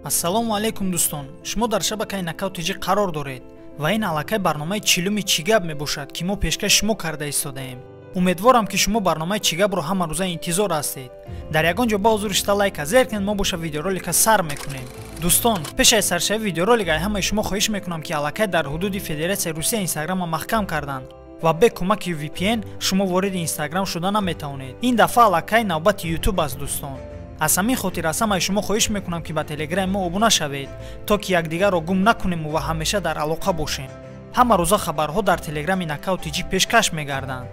Ассалому алайкум дӯстон, шумо дар шабакаи Нокаут ТЖ қарор доред ва ин аллакай барномаи чилуми Чӣ гап мебошад, ки мо пешкаши шумо карда истодаем. Умедворам, ки шумо барномаи Чӣ гапро ҳама рӯза интизор ҳастед. Дар ягон ҷо ба ҳузур шита лайка зер кунед, мо боша видеоролика сар мекунем. Дӯстон, пеш аз саршавии видеоролик ай ҳамаи шумо хоҳиш мекунам, ки аллакай дар ҳудуди Федератсияи Русия Инстаграма маҳкам карданд ва бе кӯмаки VPN шумо вориди Инстаграм шуда наметавонед. Ин дафъа аллакай навбати Ютуб аст, дӯстон. Аз ҳамин хотир аз ҳамаи шумо хоҳиш мекунам, ки ба телеграми мо обуна шавед, то ки якдигарро гум накунему ва ҳамеша дар алоқа бошем. Ҳама рӯза хабарҳо дар телеграми Нокаут ТЖ пешкаш мегарданд.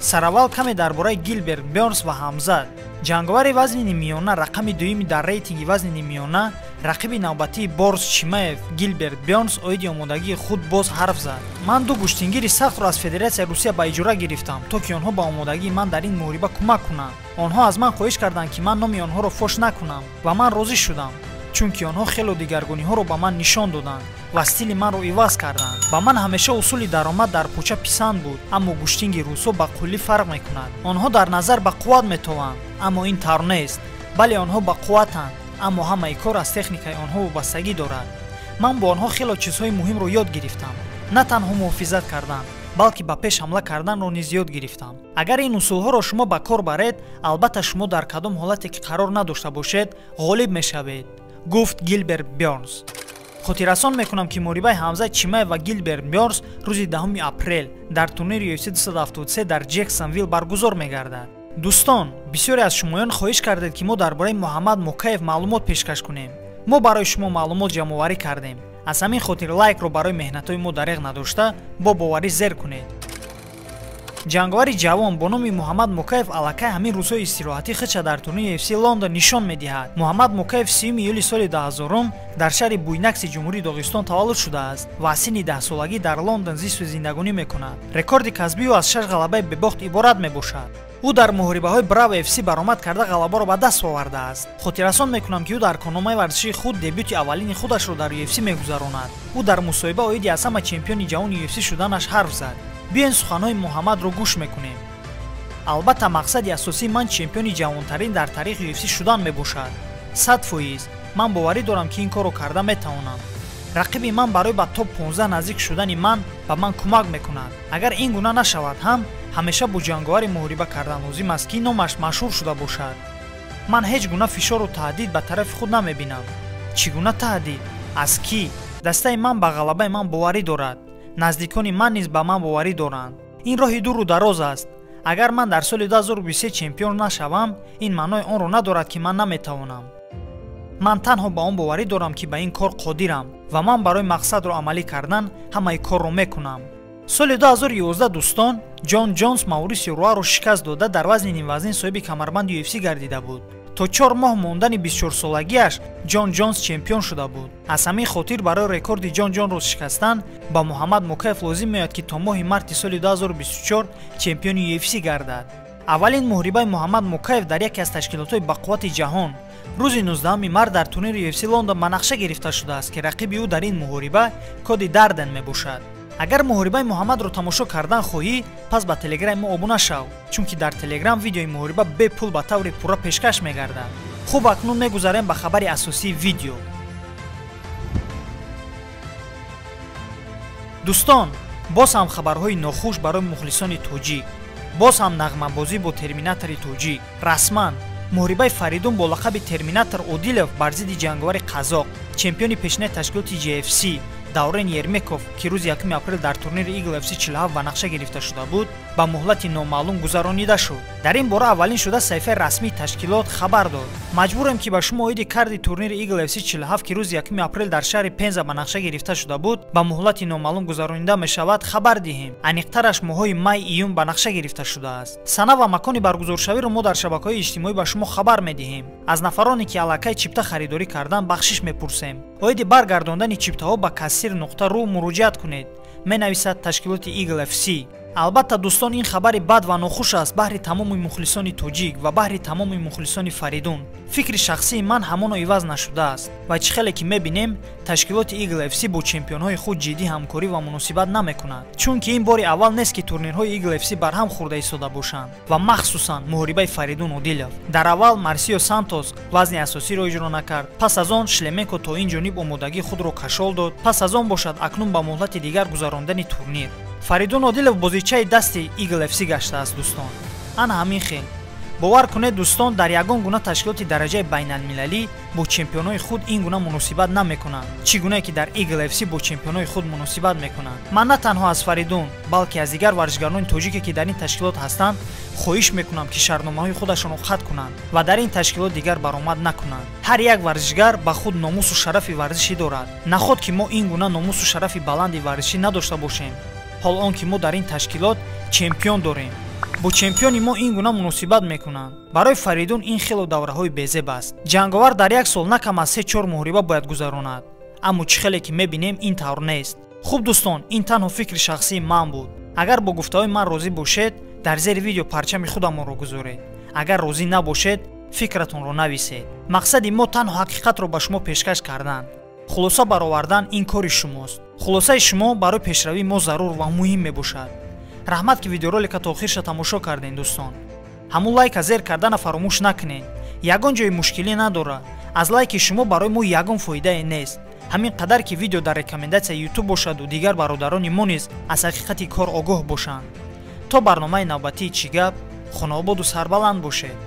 Сараввал каме дар бораи Гилберт Бёрнс ва Ҳамзат. Ҷанговари вазни нимиёна, рақами дуюми дар рейтинги вазни нимиёна, рақиби навбатии Борз Чимаев, Гилберт Бёрнс оиди омодагии худ боз ҳарф зад. Ман ду гӯштингири сахтро аз Федератсияи Русия ба иҷора гирифтам, то ки онҳо ба омодагии ман дар ин муҳориба кӯмак кунанд. Онҳо аз ман хоҳиш карданд, ки ман номи онҳоро фош накунам ва ман розӣ шудам, чунки онҳо хело дигаргуниҳоро ба ман нишон доданд ва стили манро иваз карданд. Ба ман ҳамеша усули даромад дар пӯча писанд буд, аммо гӯштинги русҳо ба куллӣ фарқ мекунад. Онҳо дар назар ба қувват метованд, аммо ин тавр нест. Бале, онҳо ба қувватанд, аммо ҳамаи кор аз техникаи онҳо вобастагӣ дорад. Ман бо онҳо хело чизҳои муҳимро ёд гирифтам. На танҳо муҳофизат кардан, балки ба пеш ҳамла карданро низ ёд гирифтам. Агар ин усулҳоро шумо ба кор баред, албатта шумо дар кадом ҳолате ки қарор надошта бошед, ғолиб мешавед, гуфт Гилберт Бёрнс. Хотиррасон мекунам, ки муҳорибаи Ҳамзат Чимаев ва Гилберт Бёрнс рӯзи 10 апрел дар турнири UFC 273 дар Ҷексонвилл баргузор мегардад. Дӯстон, бисёре аз шумоён хоҳиш кардед, ки мо дар бораи Муҳаммад Мукаев маълумот пешкаш кунем. Мо барои шумо маълумот ҷамъоварӣ кардем. Аз ҳамин хотир лайкро барои меҳнатҳои мо дареғ надошта, бо боварӣ зер кунед. Ҷанговари ҷавон бо номи Муҳаммад Мукаев аллакай ҳамин рӯзҳои истироҳатӣ худша дар турнири UFC Лондон нишон медиҳад. Муҳаммад Мукаев 3 июли соли 2000 дар шаҳри Буйнакси Ҷумҳурии Доғистон таваллуд шудааст ва аз синни 10-солагӣ дар Лондон зисту зиндагонӣ мекунад. Рекорди касбии ӯ аз шаш ғалабаи бебохт иборат мебошад. Ӯ дар муҳорибаҳои Браво FC баромад карда ғалабаро ба даст овардааст. Хотиррасон мекунам, ки ӯ дар корномаи варзишии худ дебюти аввалини худашро дар UFC мегузаронад. Ӯ дар мусоҳиба оиди аз ҳама чемпиони ҷавони UFC шуданаш ҳарф зад. Биёен суханҳои Муҳаммадро гӯш мекунем. Албатта, мақсади асосии ман чемпиони ҷавонтарин дар таърихи UFC шудан мебошад. 100%. Ман боварӣ дорам, ки ин корро карда метавонам. Рақиби ман барои ба топ 15 наздик шудани ман ба ман кӯмак мекунад. Агар ин гуна нашавад ҳам, ҳамеша бо ҷанговари муҳориба кардан лозим аст, ки номаш машҳур шуда бошад. Ман ҳеҷ гуна фишору таҳдид ба тарафи худ намебинам. Чӣ гуна таҳдид? Аз кӣ? Дастаи ман ба ғалабаи ман боварӣ дорад. Наздикони ман низ ба ман боварӣ доранд. Ин роҳи дуру дароз аст. Агар ман дар соли 2023 чемпион нашавам, ин маънои онро надорад, ки ман наметавонам. Ман танҳо ба он боварӣ дорам, ки ба ин кор қодирам ва ман барои мақсадро амалӣ кардан ҳамаи корро мекунам. Соли 2011, дӯстон, Ҷон Ҷонс Маурисио Руаро шикаст дода, дар вазни нимвазнин соҳиби камарбанди UFC гардида буд. То 4 моҳ мондани 24-солагиаш Ҷон Ҷонс чемпион шуда буд. Аз ҳамин хотир барои рекорди Ҷон Ҷонро шикастан ба Муҳаммад Мукаев лозим меояд, ки то моҳи марти соли 2024 чемпиони UFC гардад. Аввалин муҳорибаи Муҳаммад Мукаев дар яке аз ташкилотҳои бақуввати ҷаҳон рӯзи 19 март дар турнири UFC Лондон ба нақша гирифта шудааст, ки рақиби ӯ дар ин муҳориба Коди Дарден мебошад. Агар муҳорибаи Муҳаммадро тамошо кардан хоҳӣ, пас ба телеграми мо обуна шав, чунки дар телеграм видеои муҳориба бепул ба таври пурра пешкаш мегардад. Хуб, акнун мегузарем ба хабари асосии видео. Дӯстон, боз ҳам хабарҳои нохуш барои мухлисони тоҷик, боз ҳам нағмабозӣ бо Терминатори тоҷик. Расман муҳорибаи Фаридун бо лақаби Терминатор Одилов бар зидди ҷанговари қазоқ, чемпиони пешинаи ташкилоти GFC Даврен Ермеков, ки рӯзи 1 апрел дар турнири Eagle FC 47 ба нақша гирифта шуда буд, ба муҳлати номаълум гузаронида шуд. Дар ин бора аввалин шуда саҳифаи расмии ташкилот хабар дод. Маҷбурем, ки ба шумо оиди карди турнири Eagle FC 47, ки рӯзи 1 апрел дар шаҳри Пенза ба нақша гирифта шуда буд, ба муҳлати номаълум гузаронида мешавад, хабар диҳем. Аниқтараш, моҳҳои май, июн ба нақша гирифта шудааст. Сана ва макони баргузоршавиро мо дар шабакаҳои иҷтимоӣ ба шумо хабар медиҳем. Аз нафароне, ки аллакай чипта харидорӣ кардан, бахшиш мепурсем. Оиди баргардондани чиптаҳо ба кассир.ру муроҷиат кунед, менависад ташкилоти Eagle FC. Албатта дӯстон, ин хабари бад ва нохуш аст баҳри тамоми мухлисони тоҷик ва баҳри тамоми мухлисони Фаридун. Фикри шахсии ман ҳамоно иваз нашудааст ва чӣ хеле ки мебинем, ташкилоти Eagle FC бо чемпионҳои худ ҷиддӣ ҳамкорӣ ва муносибат намекунад, чунки ин бори аввал нест ки турнирҳои Eagle FC барҳам хӯрда истода бошанд ва махсусан муҳорибаи Фаридун Одилов. Дар аввал Марсио Сантос вазни асосиро иҷро накард, пас аз он Шлеменко то ин ҷониб омодагии худро кашол дод, пас аз он бошад акнун ба муҳлати дигар гузарондани турнир. Фаридун Одилов бозичаи дасти Eagle FC гаштааст дӯстон. Ана ҳамин хел. Бовар кунед дӯстон, дар ягон гуна ташкилоти дараҷаи байналмилалӣ бо чемпионҳои худ ин гуна муносибат намекунанд, чӣ гунае ки дар Eagle FC бо чемпионҳои худ муносибат мекунанд. Ман на танҳо аз Фаридун, балки аз дигар варзишгарони тоҷике ки дар ин ташкилот ҳастанд хоҳиш мекунам, ки шартномаҳои худашонро қатъ кунанд ва дар ин ташкилот дигар баромад накунанд. Ҳар як варзишгар ба худ номусу шарафи варзишӣ дорад. Наход ки мо ин гуна номусу шарафи баланди варзишӣ надошта бошем, ҳол он ки мо дар ин ташкилот чемпион дорем. Бо чемпиони мо ин гуна муносибат мекунанд. Барои Фаридун ин хело давраҳои безеб аст. Ҷанговар дар як сол на кам аз 3-4 муҳориба бояд гузаронад, аммо чӣ хеле ки мебинем, ин тавр нест. Хуб дӯстон, ин танҳо фикри шахсии ман буд. Агар бо гуфтаҳои ман розӣ бошед, дар зери видео парчами худамонро гузоред. Агар розӣ набошед, фикратонро нависед. Мақсади мо танҳо ҳақиқатро ба шумо пешкаш кардан. Хулоса баровардан ин кори шумост. Хулосаи шумо барои пешравии мо зарур ва муҳим мебошад. Раҳмат ки видеоролика то охирша тамошо кардем дӯстон. Ҳамун лайка зер кардана фаромӯш накунед. Ягон ҷои мушкилӣ надорад. Аз лайки шумо барои мо ягон фоидае нест. Ҳамин қадар ки видео дар рекомендатсияи YouTube бошаду дигар бародарони мо низ аз ҳақиқати кор огоҳ бошанд. То барномаи навбатии «Чӣ гап», хонаободу сарбаланд бошед.